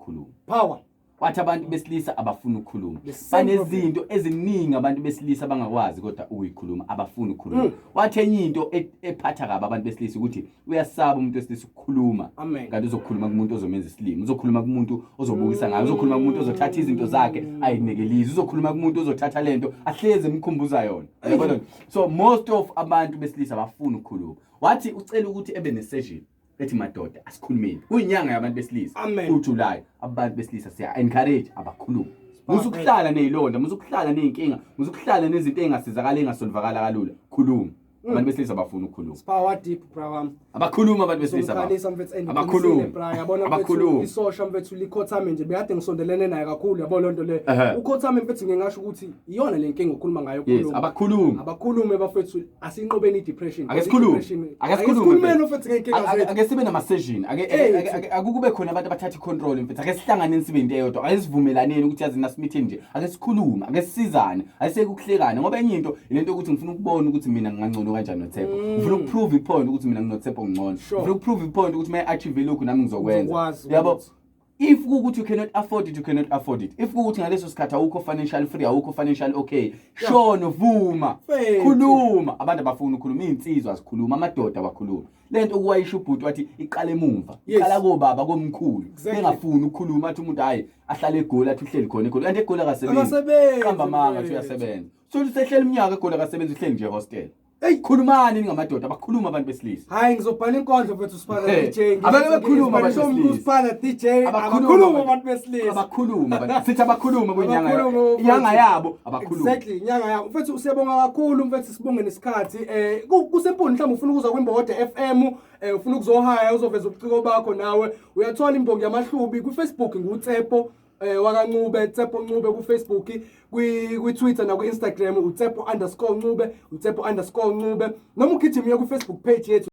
ukukhuluma. Power. Wathi abantu besilisa abafuni ukukhuluma. The same. Banezinto eziningi abantu besilisa abangakwazi kodwa ukuyikhuluma, abafuni ukukhuluma. Wathi enye into ephatha kabi abantu besilisa ukuthi uyasaba umuntu wesilisa ukukhuluma. Amen. Kanti uzokhuluma kumuntu ozomenza isilima, uzokhuluma kumuntu ozobukisa ngayo, uzokhuluma kumuntu ozothatha izinto zakhe ayinikelise, uzokhuluma kumuntu ozothatha lento ahleze emkhumbuza yona. Uyabona? So most of abantu besilisa abafuni ukukhuluma. Wathi ucela ukuthi ebe ne-session ethi, "Madoda, asikhulumeni." Kuyinyanga yabantu besilisa Amen. uJuly. Abantu besilisa siya encourage abakhulume. Musa ukuhlala nezilonda, musa ukuhlala nezinkinga, musa ukuhlala nezinto engasizakala, engasolvakala kalula. Khuluma. Abantu besilisa abafuna ukukhuluma. Power deep, bra wami. Abakhuluma abantu besilisa. Uzomkhalisa, mfethu, and Abakhuluma. uqinisile, bra, yabona, mfethu. Abakhuluma. Isosha, mfethu, likhothame nje, bekade ngisondelene naye kakhulu, yabo loo nto le. Ukhothame, mfethu, ngingasho ukuthi iyona le nkinga okhuluma ngayo. Khuluma. Abakhuluma. Abakhulume, bafethu, asinqobeni i-depression. Ake sikhulume. I-depression- Ake Ake sikhulume, sikhulumeni, mfethu. mfethu, ngey'nkinga zethu. Ake sibe nama-session, ake Hey, akukube khona abantu abathatha i-control, mfethu. Ake sihlanganeni, sibe into eyodwa. Ake sivumelaneni ukuthi yazi nasimitheni nje, ake sikhulume, ake sisizane, ake ukuhlekana, ngoba enye into ilento yokuthi ngifuna ukubona ukuthi mina ngingangcono kanjani noTshepo. Ngifuna ukuprove ipoint ukuthi mina nginoTshepo ngcono. Ngifuna ukuprove ipoint ukuthi uma achieve lokhu, nami ngizokwenza. Ngizokwazi Yabo? If kuwukuthi you cannot afford it, you cannot afford it. If kuwukuthi ngaleso sikhathi awukho financial free, awukho financial okay, shono, vuma. Mfethu. Khuluma. Abantu abafuna ukukhuluma, iy'nsizwa azikhuluma, amadoda awakhuluma. Lento okuwayisho ubhuti, wathi iqala emumva, iqala kobaba, komkhulu. Bengafuni ukukhuluma. Athi umuntu hayi, ahlale eGoli, athi uhleli khona eGoli, kanti eGoli akasebenzi. Akasebenzi, Qamba amanga, athi mfethu. uyasebenza. So usehleli iminyaka eGoli, akasebenzi, uhleli nje hostel. Eyi, khulumani ningamadoda. Abakhuluma abantu besilisa. Hayi, ngizobhala inkondlo, mfethu, Siphala Eh, DJ. Abake bekhuluma abantu besilisa. Siphala DJ. Abakhuluma. Abakhuluma abantu besilisa. Abakhuluma abantu, sithi abakhuluma kuyinyanga. Abakhuluma, mfethu. Inyanga yabo, abakhuluma. Exactly, inyanga yabo, mfethu. Siyabonga kakhulu, mfethu, sibonge nesikhathi. Kusempuni, mhlawumbe ufuna ukuza kwiMbode FM, ufuna ukuzohaya, uzoveza ubuciko bakho nawe. Uyathola Imbongi Yamahlubi ku Facebook, nguTsepo wakaNcube, Tsepo Ncube ku Facebook, kwi Twitter na ku Instagram uTsepo_Ncube, uTsepo_Ncube, noma ugijime uye ku Facebook page yethu.